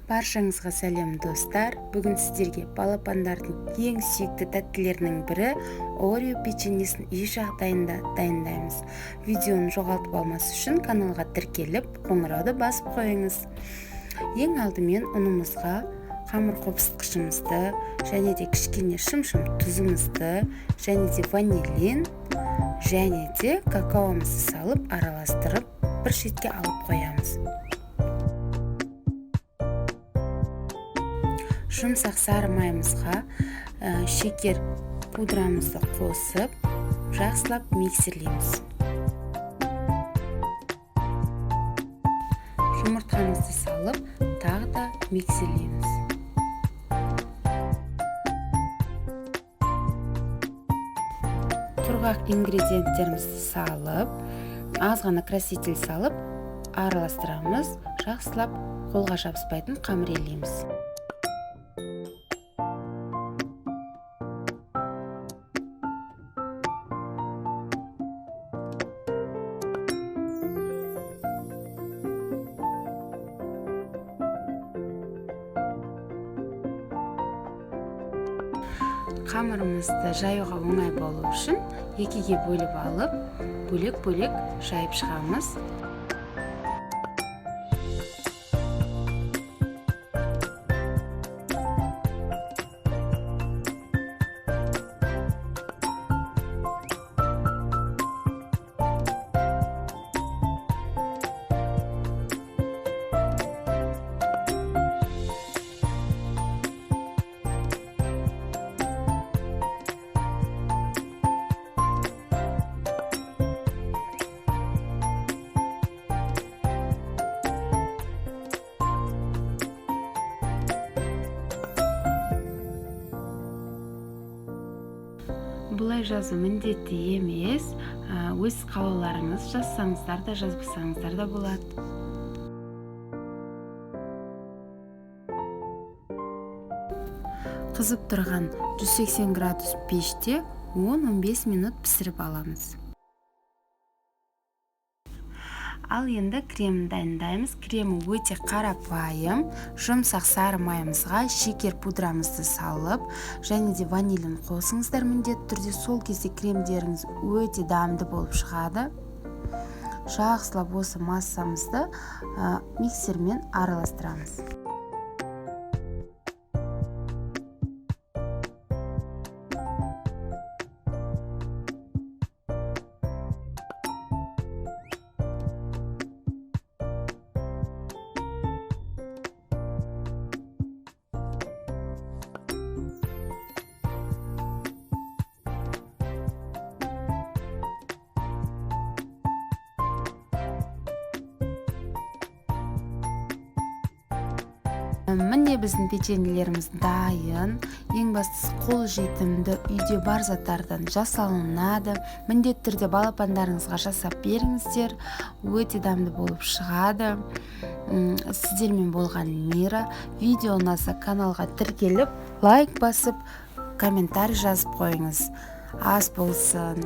Баршаңызға сәлем, достар! Бүгін сіздерге балапандардың ең сүйікті тәттілерінің бірі Орео печеньесін үй жағдайында дайындаймыз. Видеоны жоғалтып алмас үшін каналға тіркеліп, қоңырауды басып қойыңыз. Ең алдымен ұнымызға қамыр қопсытқышымызды және де кішкене шымшым тұзымызды және де ванилин және де какаомызды салып, араластырып, бір шетке алып қоямыз. Жұмсақ сары майымызға шекер пудрамызды қосып, жақсылап миксерлейміз. Жұмыртқамызды салып, тағы да миксерлейміз. Құрғақ ингредиенттерімізді салып, аз ғана краситель салып, араластырамыз. Жақсылап қолға жабыспайтын қамыр илейміз. Қамырымызды жаюға оңай болу үшін екіге бөліп алып, бөлек-бөлек жайып шығамыз. Бұлай жазу міндетті емес, өз қалауларыңыз, жазсаңыздар да, жазбасаңыздар да болады. Қызып тұрған 180 градус пеште 10-15 минут пісіріп аламыз. Ал енді кремін дайындаймыз. Кремі өте қарапайым. Жұмсақ сары майымызға шекер пудрамызды салып, және де ванилін қосыңыздар міндетті түрде. Сол кезде кремдеріңіз өте дәмді болып шығады. Жақсылап осы массамызды миксермен араластырамыз. Міне, біздің печеньелеріміз дайын. Ең бастысы, қолжетімді, үйде бар заттардан жасалынады. Міндетті түрде балапандарыңызға жасап беріңіздер. Өте дәмді болып шығады. Сіздермен болған Мира. Видео ұнаса, каналға тіркеліп, лайк басып, комментарий жазып қойыңыз. Ас болсын.